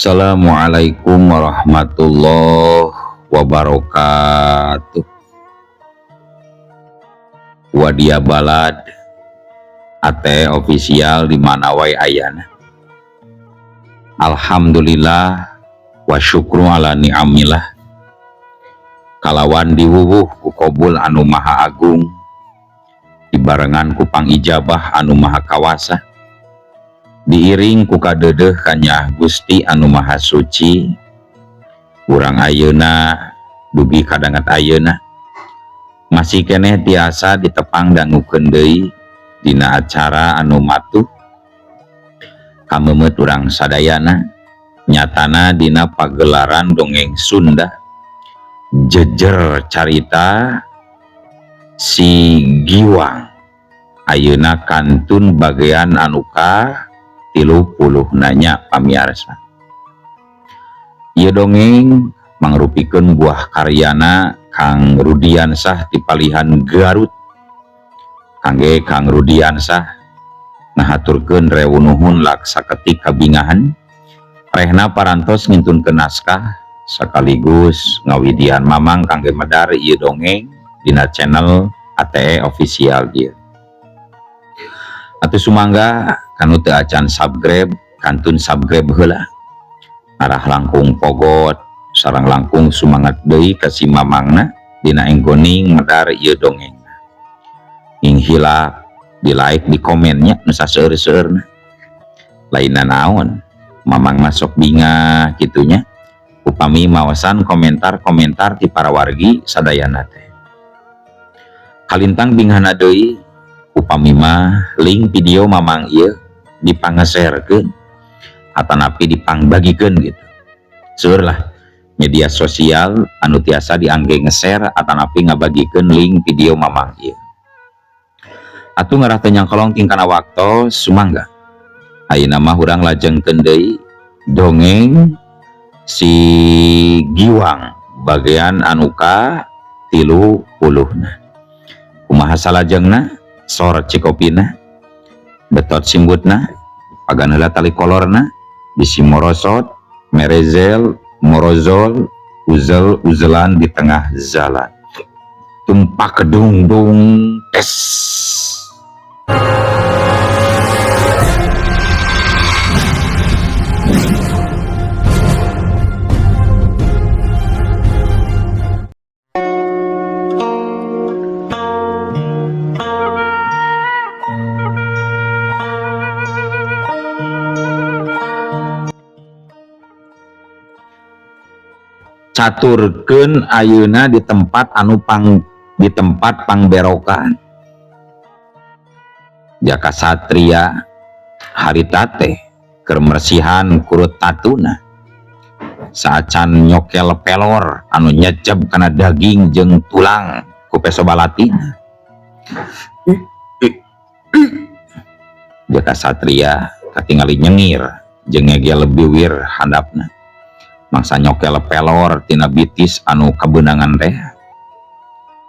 Assalamualaikum warahmatullahi wabarakatuh. Wadia Balad AT official di mana wae ayana. Alhamdulillah wa syukru ala ni'amillah. Kalawan diwuwuh ku kobul anu maha agung, dibarengan ku pangijabah anu maha kawasa, diiring ku kadeudeuh kanyah Gusti anu maha suci. Urang ayeuna dugi kadangat ayeuna masih keneh tiasa ditepang dangukeun deui dina acara anu matuh kamemeut urang sadayana, nyatana dina pagelaran dongeng Sunda jejer carita si Giwang ayeuna kantun bagian anu ka 30 nanya pamiarsa. Ieu dongeng mangrupikeun buah karyana Kang Rudiansah ti palihan Garut. Kangge Kang Rudiansah ngahaturkeun rewu nuhun laksa ketik kabingahan rehna parantos ngintunkeun naskah sekaligus ngawidian mamang kangge medar ieu dongeng dina channel ATE official ieu. Atuh sumangga kanu teu acan subscribe kantun subscribe heula. Arah langkung pogot sareng langkung sumangat deui ka si mamangna dina enggoning medar ieu dongeng. Ing hilap di like di komennya nu saseur-seurna. Lainna naon mamang masuk bingah kitunya upami maosan komentar-komentar ti para wargi sadayana teh. Kalintang bingahna deui upami mah link video mamang ieu dipangeserkeun atanapi dipangbagikeun gitu. Seueur lah media sosial anu tiasa diangge nge-share atanapi ngabagikeun link video mamang ieu. Atuh ngarah teu nyangkolong tingkana waktos sumangga. Ayeuna mah urang lajengkeun deui dongeng si Giwang bagian anu ka 30. Kumaha salajengna sor cikopina betot simbutna pagan heula tali kolorna bisi morosot merezel morozol uzel uzelan di tengah jalan tumpak kedung-dung tes. Caturkeun ayeuna di tempat anu pang di tempat pangberokan. Jaka Satria harita teh keur mersihan kurut tatuna. Saacan nyokel pelor anu nyecep kana daging jeung tulang ku peso balatina. Jaka Satria katingali nyengir jeung ngegel biwir handapna. Mangsa nyokel pelor tina bitis anu kabeunangan teh.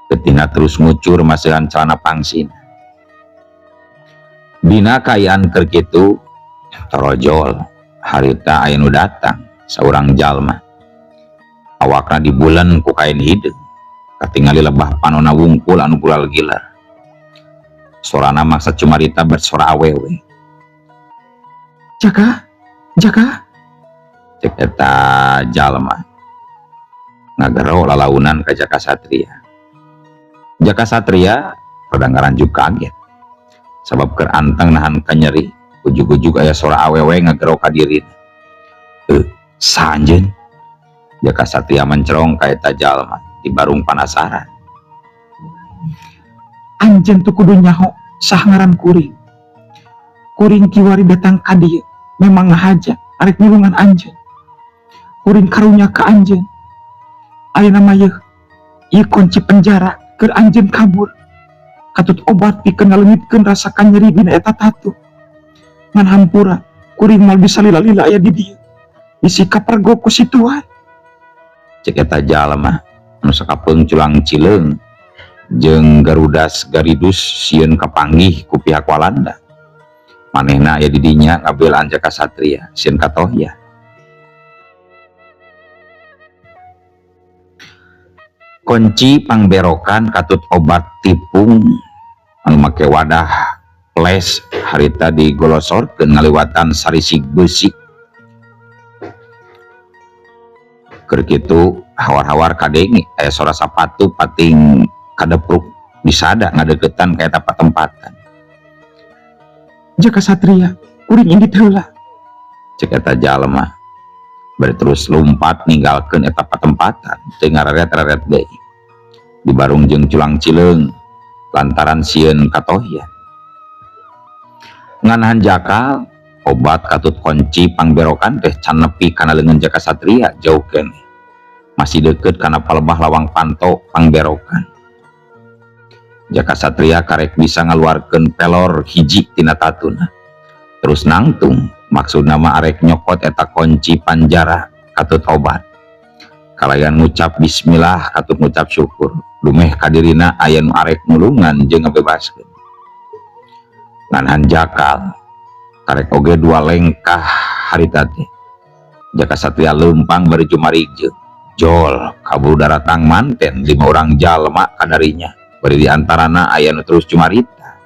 Ketina terus ngucur masihan celana pangsin. Dina kaayaan keur kitu torojol harita aya nu datang saurang jalma. Awakna dibulen ku kain hideung. Katingali lebah panona wungkul anu gural gilar. Sorana maksa cumarita bersora awewe. Jaka, Jaka. Cek eta jalma ngagero lalaunan ka Jaka Satria. Jaka Satria rada ngaranjuk kaget sabab keur anteng nahan kanyeri ujug-ujug aya sora awewe ngagero ka dirina. Sanjeun. Jaka Satria mencerong ka eta jalma di barung panasaran. Anjeun tuh kudu nyaho sah ngaran kuring. Kuring kiwari datang ka dieu memang ngahaja arek nulungan anjeun. Kuring karunya ka anjeun. Ayeuna mah yeuh, ieu kunci penjara keur anjeun kabur. Katut obat pikeun ngaleungitkeun rasa kanyeri dina eta tatu. Ngan hampura kuring moal bisa lila-lila aya di dieu. Bisi kapergok ku si tuan. Cek eta jalma anu sakapeung culang cileung jeung Garudas Garidus sieun kapanggih ku pihak Walanda. Manehna aya di dinya ngabelaan Jaka Satria sieun katohya. Kunci pangberokan katut obat tipung anu make wadah flash harita digolosorkeun ngaliwatan sarisig beusi. Keur kitu hawar-hawar kadenge aya sora sapatu pating kadepruk disada ngadeukeutan ka eta patempatan. Jaka Satria, kuring indit heula. Cek eta jalma bari terus lumpat ninggalkeun eta patempatan teu ngareret-reret deui. Dibarung jeung culang cileung lantaran sieun katohyan. Ngan hanjakal obat katut kunci pangberokan teh can nepi kana leungeun Jaka Satria jauh keneh. Masih deukeut kana palebah lawang panto pangberokan. Jaka Satria karek bisa ngaluarkeun pelor hiji tina tatuna. Terus nangtung maksudna mah arek nyokot eta kunci panjara katut obat. Kalayan ngucap bismillah katut ngucap syukur. Dumeh kadirina aya nu arek nulungan jeung ngabebaskeun. Ngan hanjakal karek oge dua lengkah harita teh. Jaka Satria leumpang bari jumarigjeung. Jol kaburu daratang manten 5 orang jalma kadarinya. Bari di antarana aya nu terus cumarita.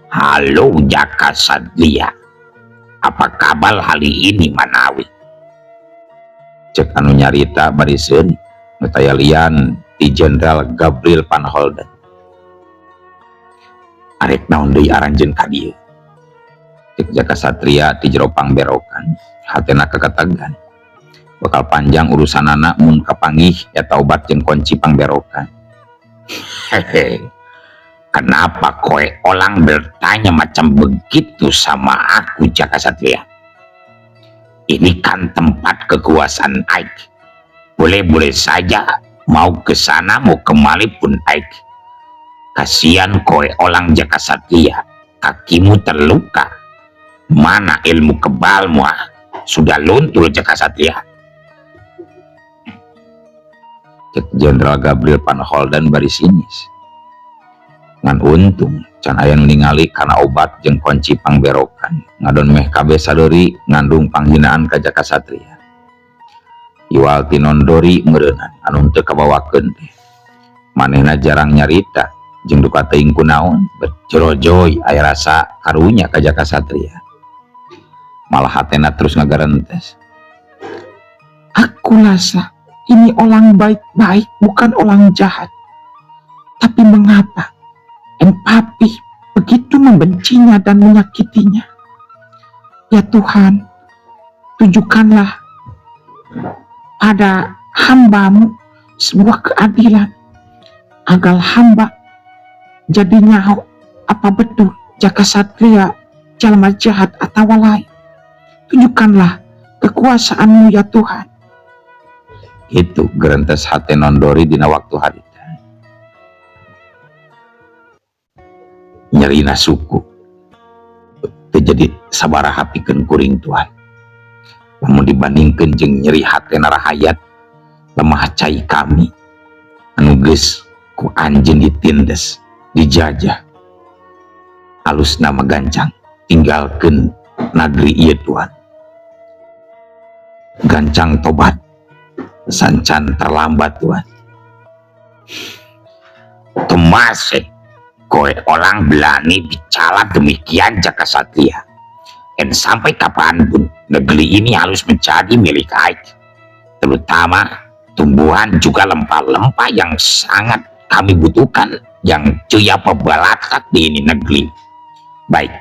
Halo Jaka Satria, apa kabar hari ini manawi? Cek anu nyarita bari seuri nu taya lian ti Jenderal Gabriel Van Holden. Arek naon deui aranjeun ka dieu? Cek Jaka Satria ti jero pangberokan, hatena keketegan. Bakal panjang urusanana mun kapanggih eta obat jeung kunci pangberokan. Hehe. Kenapa kowe orang bertanya macam begitu sama aku Jaka Satria? Ini kan tempat kekuasaan Aik. Boleh-boleh saja mau ke sana mau kemari pun Aik. Kasihan kowe orang Jaka Satria, kakimu terluka. Mana ilmu kebalmu ah? Sudah luntur Jaka Satria. Cek Jenderal Gabriel Van Holden bari sinis. Ngan untung can aya nu ningali kana obat jeung kunci pangberokan. Ngadon meh kabeh sadeuri ngandung panghinaan ka Jaka Satria. Iwal ti nondori meureunan anu teu kabawakeun teh. Manehna jarang nyarita jeung duka teuing kunaon berjorojoy aya rasa karunya ka Jaka Satria. Malah hatena terus ngagarentes. Aku rasa ini orang baik-baik bukan orang jahat. Tapi mengapa Papi begitu membencinya dan menyakitinya? Ya Tuhan, tunjukkanlah pada hambamu sebuah keadilan agar hamba jadi nyaho apa betul Jaka Satria jalma jahat atau lain. Tunjukkanlah kekuasaanmu ya Tuhan. Itu gerentes hate nondori dina waktu harita. Nyerina suku teu jadi sabaraha pikeun kuring Tuhan. Lamun dibandingkeun jeung nyeri hate narahayat lemah cai kami anu geus ku anjeun ditindes dijajah. Alus nama gancang tinggalkeun nagri ieu Tuhan. Gancang tobat sancan terlambat Tuhan. Temase kowe orang berani bicara demikian Jaka Satria. Dan sampai kapanpun negeri ini harus menjadi milik Aik. Terutama tumbuhan juga lempah-lempah yang sangat kami butuhkan yang cuya pebalatak di ini negeri. Baik,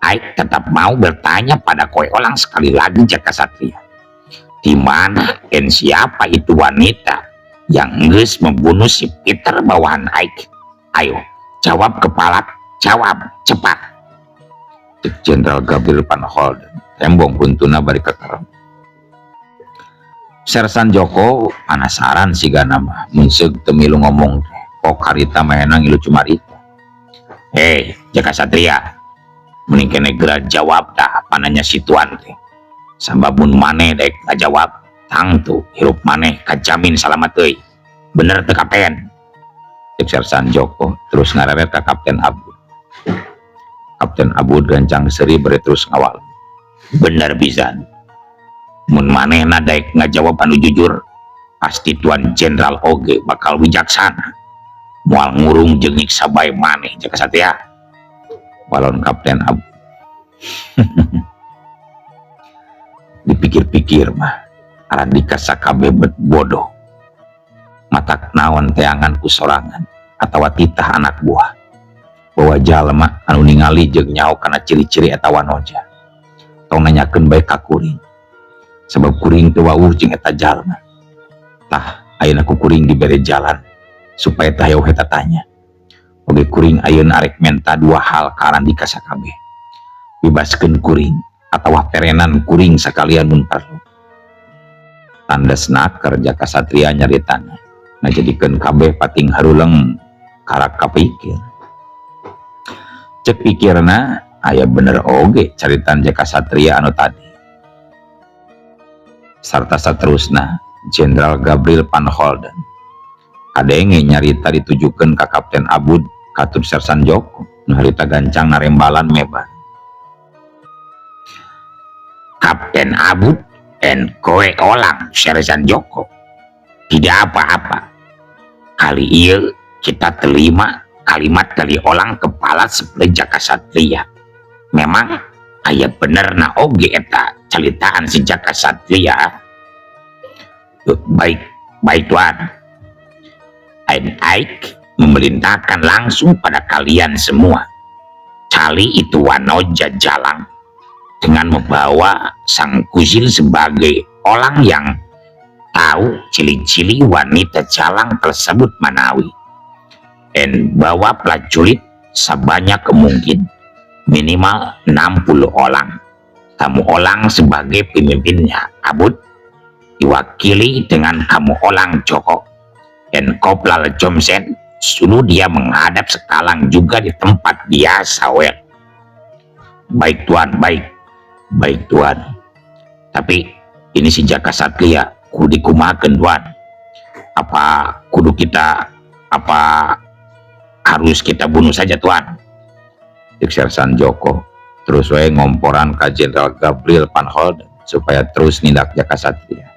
Aik tetap mau bertanya pada kowe orang sekali lagi Jaka Satria. Di mana dan siapa itu wanita yang nges membunuh si Peter bawahan Aik? Ayo, jawab kepala, jawab cepat. Cek Jenderal Gabriel Van Holden, tembong huntuna bari kekerem. Sersan Joko penasaran sigana mah, mun seug teu milu ngomong teh, pok harita maenang ngilu cumarita. Hei, Jaka Satria, mending kene geura jawab dah pananya si tuan teh. Sababun maneh dek ngajawab, tangtu hirup maneh kajamin salamat euy. Bener teu kapten? Cek Sersan Joko terus ngareret ka Kapten Abud. Kapten Abud gancang seuri bari terus ngawal. Bener pisan. Mun manehna daek ngajawab anu jujur, Pasti Tuan Jenderal oge bakal wijaksana, moal ngurung jeung nyiksa bae maneh, Jaka Satria, walon Kapten Abu. Dipikir-pikir mah Arandika sakabeh bet bodoh. Matak naon teangan ku sorangan atawa titah anak buah bahwa jalma anu ningali jeung nyaho kana ciri-ciri eta wanoja tong nanyakeun bae ka kuring, sebab kuring teu wawuh jeung eta jalma. Tah, ayeuna ku kuring dibere jalan supaya teu hayoh eta tanya. Oge kuring ayeuna arek menta dua hal ka Arandika sakabeh: bebaskeun kuring atawa perenan kuring sakalian mun perlu. Tandes naker Jaka Satria nyaritana ngajadikeun kabeh pating haruleng karak kapikir. Cek pikirna, aya bener oge caritan Jaka Satria anu tadi. Sarta saterusna Jenderal Gabriel Van Holden kadenge nyarita ditujukeun ka Kapten Abud katut Sersan Joko nu harita gancang narembalan mebar. Kapten Abud en kowe olang Sersan Joko, tidak apa-apa. Kali ieu kita terima kalimat dari orang kepala seperti Jaka Satria. Memang aya bener na oge eta ceritaan si Jaka Satria. Baik, baik, Tuan. Ain Aik memerintahkan langsung pada kalian semua. Cari itu wanoja jalang dengan membawa sang kuzil sebagai orang yang tahu ciri-ciri wanita jalang tersebut manawi. Dan bawa prajurit sebanyak mungkin, minimal 60 orang. Kamu orang sebagai pemimpinnya, Abud, diwakili dengan kamu orang Joko dan Kopral Johnson. Suruh dia menghadap sekarang juga di tempat biasa, well. Baik, Tuan, baik, baik, Tuan. Tapi ini si Jaka Satria kudu dikumahakeun, Tuan? Apa kudu kita, apa harus kita bunuh saja, Tuan? Cek Sersan Joko terus wae ngomporan ka Jenderal Gabriel Van Holden supaya terus nindak Jaka Satria.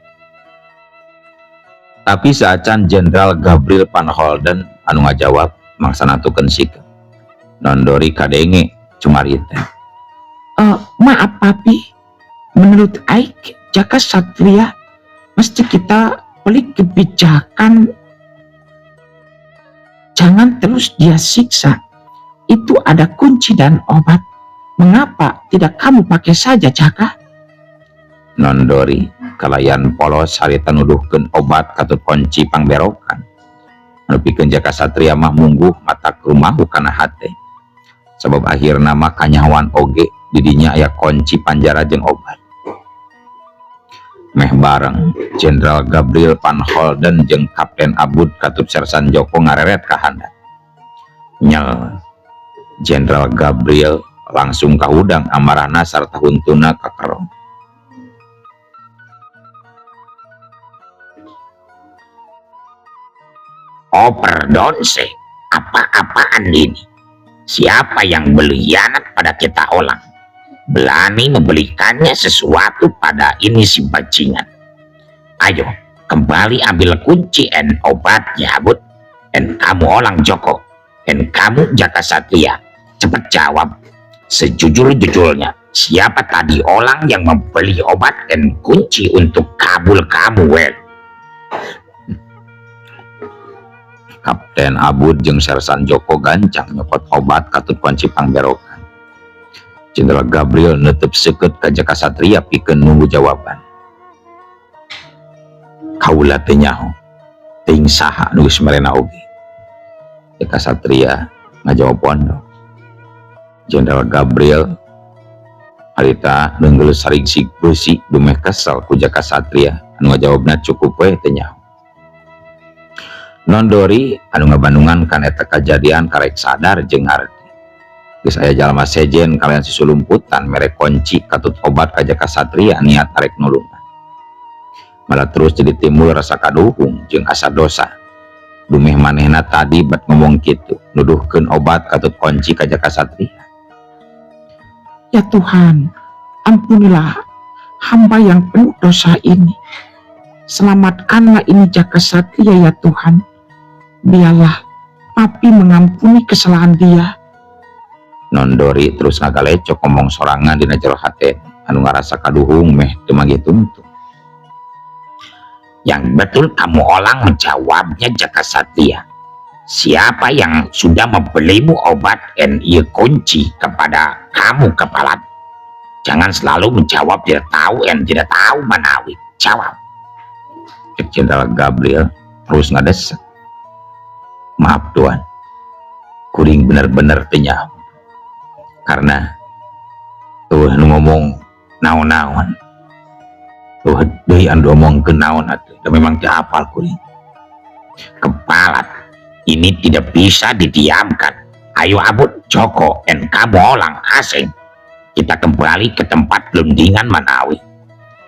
Tapi saacan Jenderal Gabriel Van Holden anu ngajawab mangsa nantukeun sikap, Nondori kadenge cumarita. Maaf Papi, menurut Aik, Jaka Satria mesti kita beli kebijakan, jangan terus dia siksa. Itu ada kunci dan obat. Mengapa tidak kamu pakai saja, Jaka? Nondori kalayan polos harita nuduhkeun obat katut kunci pangberokan. Anu pikeun Jaka Satria mah mungguh matak rumahu kana hate. Sebab akhirna mah kanyahoan oge didinya aya kunci panjara jeung obat. Meh bareng Jenderal Gabriel Van Holden jeung Kapten Abud katut Sersan Joko ngareret ka handap. Nyel, Jenderal Gabriel langsung kahudang amarahna sarta huntuna kakerong. Oh perdonse, apa-apaan ini? Siapa yang berkhianat pada kita orang? Berani membelikannya sesuatu pada ini si bajingan. Ayo, kembali ambil kunci en obatnya, Abud. En kamu orang Joko. En kamu Jaka Satria. Cepat jawab. Sejujur-jujurnya, siapa tadi orang yang membeli obat dan kunci untuk kabul kamu, Wel? Kapten Abud jeung Sersan Joko gancang nyokot obat katut kunci pangberokan. Jenderal Gabriel netep seukeut ka Jaka Satria pikeun nunggu jawaban. Kaula teu nyaho, teuing saha nu geus merena oge. Jaka Satria ngajawab pondok. Jenderal Gabriel harita neunggeul sarigsig beusi dumeh kesel ku Jaka Satria anu ngajawabna cukup we teu nyaho. Nondori anu ngabandungan kan eta kajadian karek sadar jeung ngarti. Geus aya jalma sejen kalian sisulumputan mere kunci katut obat ka Jaka Satria niat arek nulungan. Malah terus jadi timbul rasa kaduhung jeung asa dosa. Dumeh manehna tadi bat ngomong kitu, nuduhkeun obat katut kunci ka Jaka Satria. Ya Tuhan, ampunilah hamba yang penuh dosa ini. Selamatkanlah ini Jaka Satria ya Tuhan. Biarlah Papi mengampuni kesalahan dia. Nondori terus ngagalecok ngomong sorangan dina jero hate anu ngarasa kaduhung meh teu manggih tungtung. Yang betul kamu orang menjawabnya, Jaka Satria. Siapa yang sudah membelimu obat dan ia kunci kepada kamu kepala? Jangan selalu menjawab tidak tahu dan tidak tahu manawi. Jawab. Cek Jenderal Gabriel terus ngadesek. Maaf, Tuan, kuring bener-bener teu nyaho. Karena tuh nu ngomong naon-naon. Tuh deui anu diomongkeun naon atuh. Da memang teu apal kuring. Kepalat. Ini tidak bisa didiamkan. Ayo Abud, Joko, dan kamu orang asing. Kita kembali ke tempat gelundingan manawi.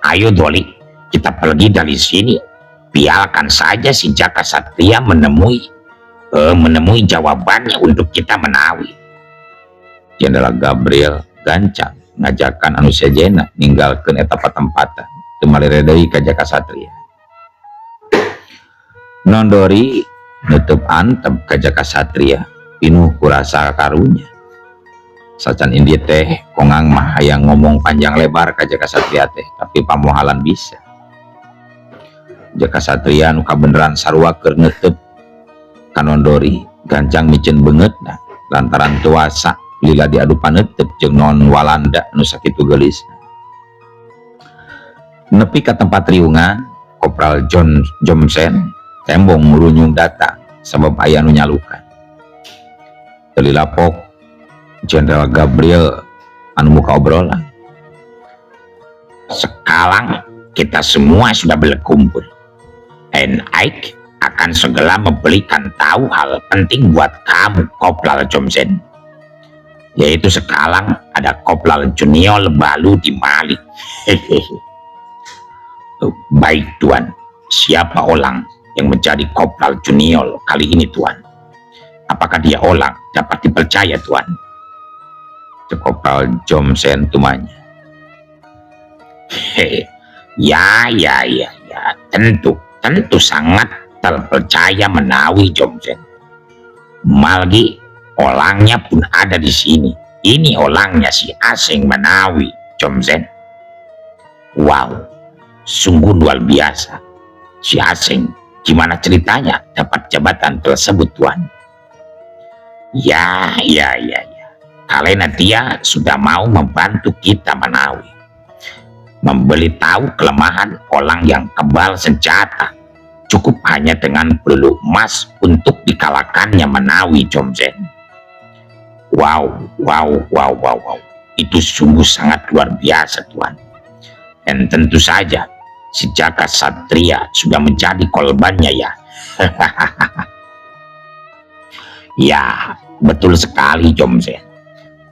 Ayo Doli, kita pergi dari sini. Biarkan saja si Jaka Satria menemui jawabannya untuk kita menawi. Jenderal Gabriel gancang ngajakan anu sejena ninggalkeun eta patempatan. Teu malire deui ka Jaka Satria. Nondori nutup antep ka Jaka Satria pinuh ku rasa karunya. Sacan indi teh kongang mah hayang ngomong panjang lebar ka Jaka Satria teh, tapi pamohalan bisa. Jaka Satria nu kabeneran sarua keur neuteub ka Nondori gancang miceun beungeutna lantaran tuasa lila diadu paneuteub jeung non Walanda nu sakitu geulisna. Nepi ka tempat riungan, Kopral John Johnson tembong murunyung datang sabab aya nu nyalukan. Teu lapok Jenderal Gabriel anu muka obrolan. Sekarang kita semua sudah berkumpul. And Ike akan segera memberikan tahu hal penting buat kamu, Kopral Johnson. Yaitu sekarang ada Kopral Junior baru di Mali. Hehehe. Baik, Tuan, siapa orang yang menjadi Kopral Junior kali ini, Tuan? Apakah dia orang dapat dipercaya, Tuan? Cek Kopral Johnson tumanya. Hehe. Ya, ya, ya, ya, tentu, tentu sangat terpercaya menawi, Johnson. Malgi, orangnya pun ada di sini. Ini orangnya si asing menawi, Johnson. Wow, sungguh luar biasa. Si asing, gimana ceritanya dapat jabatan tersebut, Tuan? Ya, ya, ya, ya. Karena dia sudah mau membantu kita menawi. Memberi tahu kelemahan orang yang kebal senjata. Cukup hanya dengan peluru emas untuk dikalahkannya menawi, Johnson. Wow. Itu sungguh sangat luar biasa, Tuan. Dan tentu saja, si Jaka Satria sudah menjadi korbannya ya. Ya, betul sekali, Johnson.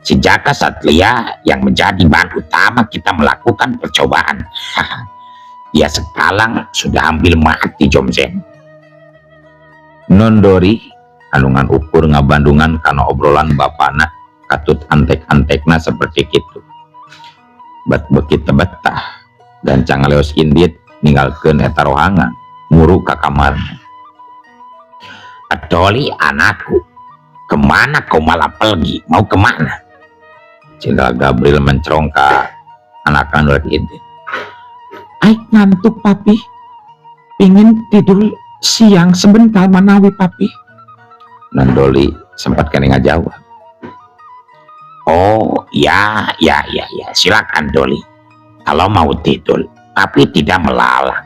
Si Jaka Satria yang menjadi bahan utama kita melakukan percobaan. Dia sekarang sudah hampir mati, Johnson. Nondori anu ngan ukur ngabandungan kana obrolan bapana katut antek-antekna seperti itu. Bat beuki teu betah, gancang ngaleos indit ninggalkeun eta rohangan, muru ka kamarna. Doli anakku, kemana kau malah pergi? Mau kemana? Jenderal Gabriel mencerong ka anakan rek indit. Aik ngantuk, Papi. Pingin tidur siang sebentar manawi, Papi. Nondoli sempat kene ngajawab. Oh, ya, ya, ya, ya. Silakan, Doli. Kalau mau tidur, Papi tidak melarang.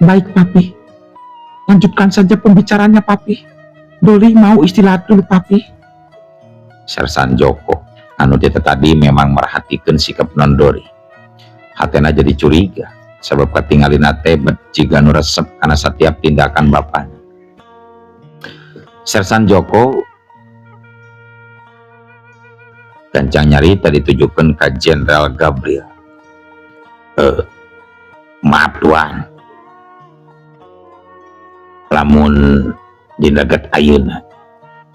Baik, Papi. Lanjutkan saja pembicaranya, Papi. Doli mau istirahat dulu, Papi. Sersan Joko anu dia tadi memang merhatikan sikap Nondori. Hatena jadi curiga sebab katingalina teh jiga nu resep karena setiap tindakan bapaknya. Sersan Joko gancang nyarita ditujukan ke Jenderal Gabriel. Maaf, Tuan. Lamun dinaget ayeuna,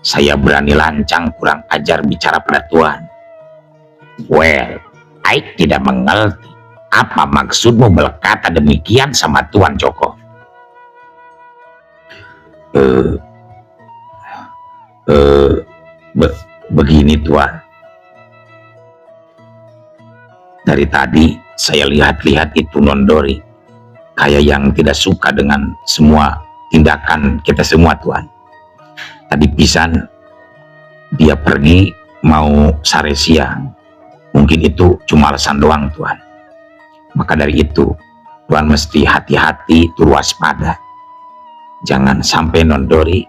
saya berani lancang kurang ajar bicara pada Tuan. Well, Aik tidak mengerti Apa maksudmu berkata demikian sama Tuan Joko? Begini, Tuan. Dari tadi saya lihat-lihat itu Nondori kayak yang tidak suka dengan semua tindakan kita semua, Tuan. Tadi pisan dia pergi mau sare siang. Mungkin itu cuma alasan doang, Tuan. Maka dari itu, Tuan mesti hati-hati, tur waspada. Jangan sampai Nondori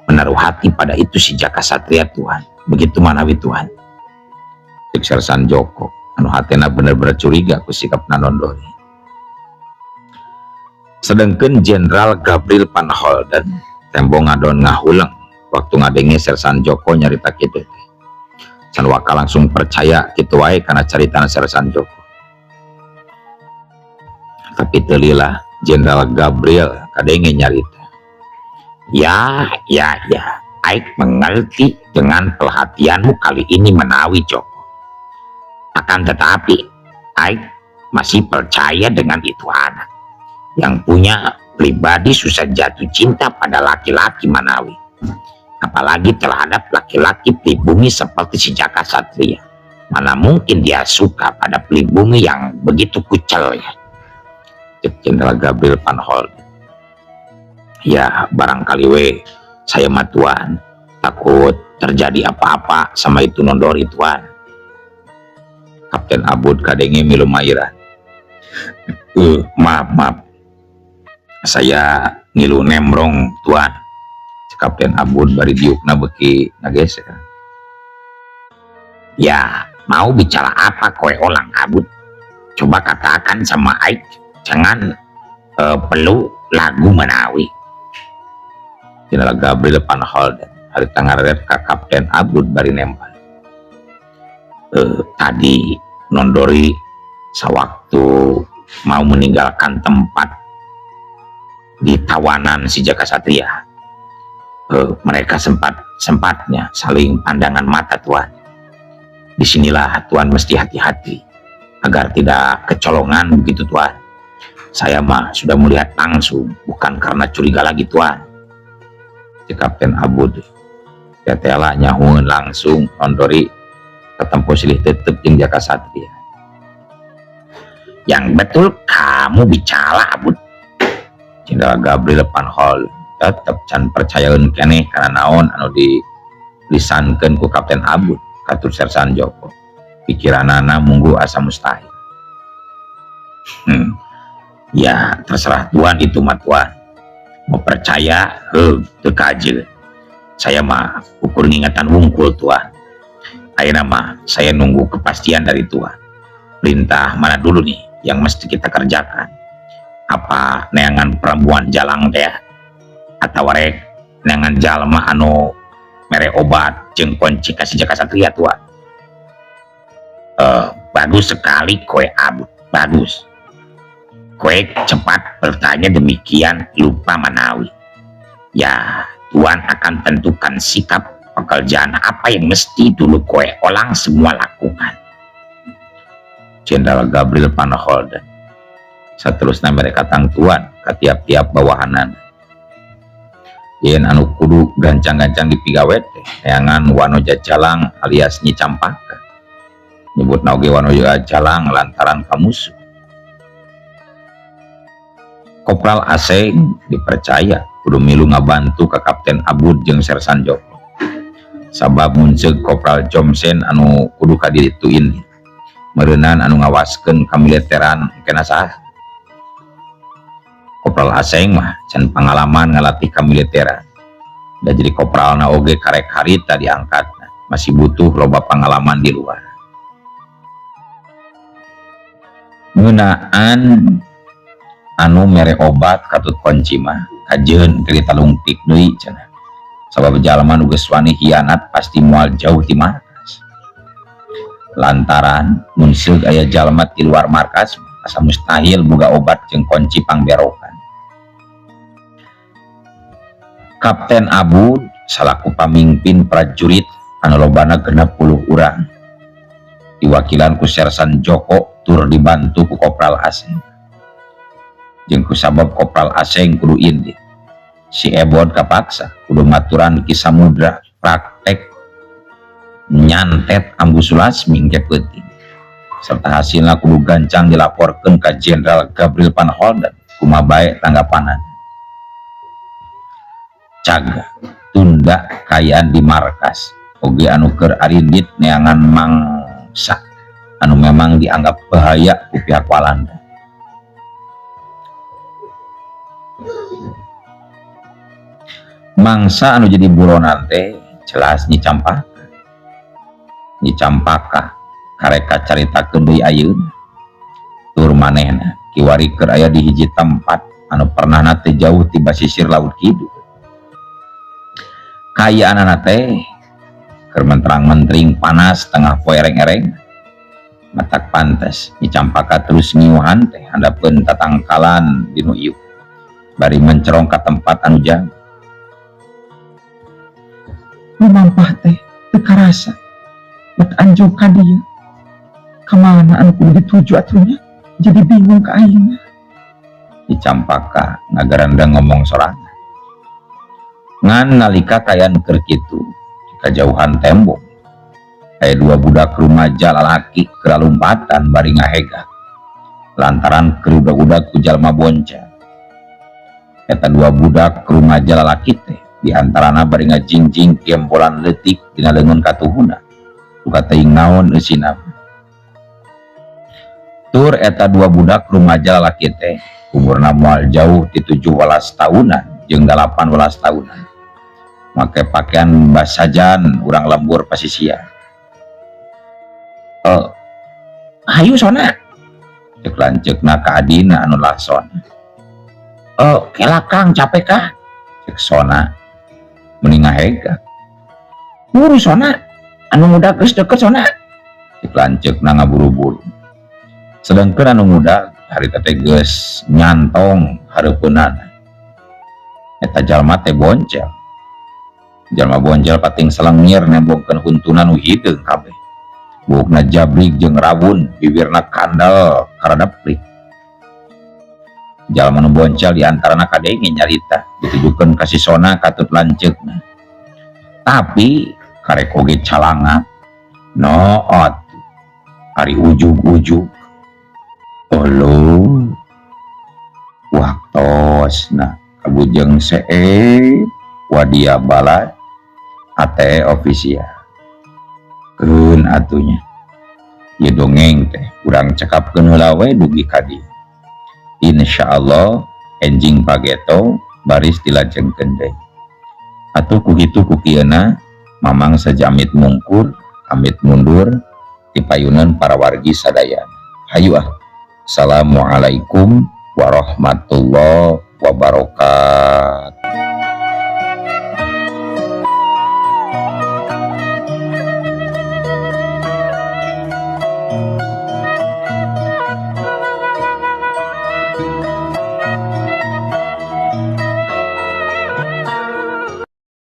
menaruh hati pada itu si Jaka Satria, Tuan. Begitu manawi, Tuan. Cek Sersan Joko, anu hatena bener-bener curiga ku sikap Nondori. Sedangkan Jenderal Gabriel Van Holden tembong ngadon ngahuleng waktu ngadenge Sersan Joko nyarita kitu teh. Can waka langsung percaya kitu wae karena carita Sersan Joko. Tapi teu lila Jenderal Gabriel kadenge nyarita. Ya, Aik mengerti dengan perhatianmu kali ini menawi, Joko. Akan tetapi, Aik masih percaya dengan itu anak. Yang punya pribadi susah jatuh cinta pada laki-laki manawi. Apalagi terhadap laki-laki pribumi seperti si Jaka Satria. Mana mungkin dia suka pada pribumi yang begitu kucel ya. Cek Jenderal Gabriel Van Holden. Ya, barangkali we saya mah, Tuan, takut terjadi apa-apa sama itu Nondori, Tuan. Kapten Abud kadenge milu mairan. Maaf, maaf. Saya ngilu nembrong, Tuan. Kapten Abud bari diukna beki ngageser. Ya, mau bicara apa kowe olang, Abud? Coba katakan sama Aik, jangan perlu lagu menawi. Jenderal Gabriel Van Holden harita ngareret ka Kapten Abud bari nempel. Tadi Nondori sewaktu mau meninggalkan tempat di tawanan si Jaka Satria, mereka sempat sempatnya saling pandangan mata, Tuan. Disinilah Tuan mesti hati-hati agar tidak kecolongan begitu, Tuan. Saya mah sudah melihat langsung, bukan karena curiga lagi, Tuan. Si Kapten Abud tetela nyahueun langsung Nondori ketempo silih tetep jeung Jaka Satria. Yang betul kamu bicara, Abud. Jenderal Gabriel Van Hol tetep can percayaeun keneh karena naon anu dilisankeun ku Kapten Abud katur Sersan Joko. Pikiranana munggu asa mustahil. Ya, terserah Tuan itu mah, Tuan. Mau percaya, heuh, teu kajeun. Saya mah ukur ngingatan wungkul, Tuan. Ayeuna mah saya nunggu kepastian dari Tuan. Perintah mana dulu nih yang mesti kita kerjakan? Apa neangan perempuan jalang teh atau rek neangan jalma anu mere obat jeung kunci ka si Jaka Satria, Tuan? Bagus sekali kowe, Abud, bagus. Kowe cepat bertanya demikian lupa manawi. Ya, Tuan akan tentukan sikap pekerjaan apa yang mesti dulu kowe olang semua lakukan. Jenderal Gabriel Van Holden seterusnya mereka tangtuan ke tiap-tiap bawahanan yen anu kudu gancang-gancang dipigawe teh neangan Wanoja Jalang alias Nyi Campaka. Nyebut oge Wanoja Jalang lantaran kamusuh. Kopral Aseng dipercaya kudu milu ngabantu ke Kapten Abud jeung Sersan Joko, sabab mun ceuk Kopral Jomsen anu kudu ka ditu ini meureunan anu ngawaskeun kamiliteran kena sah. Kopral Aseng mah can pengalaman ngalatih kamiliteran dan jadi kopralna oge karek harita diangkat, masih butuh loba pengalaman di luar. Ngeunaan anu mere obat katut kunci mah kajeun teu ditalungtik deui cenah, sabab jalma nu geus wani hianat pasti moal jauh ti markas, lantaran mun seug aya jalma ti luar markas asa mustahil boga obat jeung kunci pangberokan. Kapten Abud salaku pamimpin prajurit anu lobana 60 urang diwakilan ku Sersan Joko. Tur dibantu ku Kopral Aseng. Jeung ku sabab Kopral Aseng kudu indit, si Ebon kapaksa kudu maturan Ki Samudra praktek nyantet Ambu Sulasmi engke peuting. Serta hasilna kudu gancang dilaporkeun ka Jenderal Gabriel Van Holden, kumaha bae tanggapanana. Caga tunda kaayaan di markas oge anu keur arindit neangan mangsa anu memang dianggap bahaya ku pihak Walanda. Mangsa anu jadi buronan teh jelas Nyi Campaka. Nyi Campaka kareka caritakeun deui ayeuna. Tur manehna kiwari keur aya di hiji tempat anu pernahna teh jauh ti basisir laut kidul. Kaayaanana teh keur menterang-mentering panas tengah poe ereng-ereng. Matak pantes Nyi Campaka terus ngiuhan teh handapeun tatangkalan dinu ieu bari mencerong ka tempat anu jauh. Lumampah teh teu karasa bet anjog ka dieu. Kamana anu kudu dituju atuh nya? Jadi bingung ka aing. Nyi Campaka ngagarendeng ngomong sorangan. Ngan nalika kaayaan keur kitu di kajauhan tembok aya dua budak rumaja lalaki keur lalumpatan bari ngahegak lantaran keur udag-udag ku jalma boncel. Eta dua budak rumaja lalaki teh diantarana bari ngajingjing gembolan leutik dina leungeun katuhuna. Duka teuing naon eusina. Tur eta dua budak rumaja lalaki teh umurna moal jauh ti 17 tahunan jeung 18 tahunan. Make pakaian basajan urang lembur pasisia. Hayu sona. Cek lanceukna ka adina anu lasona. Kela Kang capek kah? Cek sona meni ngahegak. Buru sona, anu muda geus deket sona. Cek lanceukna ngaburu-buru. Sedangkan anu muda harita teh geus nyantong hareupeunana. Eta jalma teh boncel. Jalma boncel pating selengir nembongkeun huntuna nu hideung kabeh. Buukna jabrik jeung rawun, bibirna kandel karadeplik. Jalma nu boncel diantarana kadenge nyarita ditujukeun ka si Sona katut lanceukna. Tapi karek oge calanga noot ari ujug-ujug. Olo waktosna kabujeng seep wadia balad ATE official. Keun atunya ieu dongeng teh urang cekapkeun heula we dugi ka dieu. Insyaallah enjing pageto baris dilajengkeun deui. Atuh ku kitu ku kieuna mamang sajamit mungkur amit mundur dipayunan para wargi sadayana. Hayu ah. Assalamualaikum warahmatullahi wabarakatuh.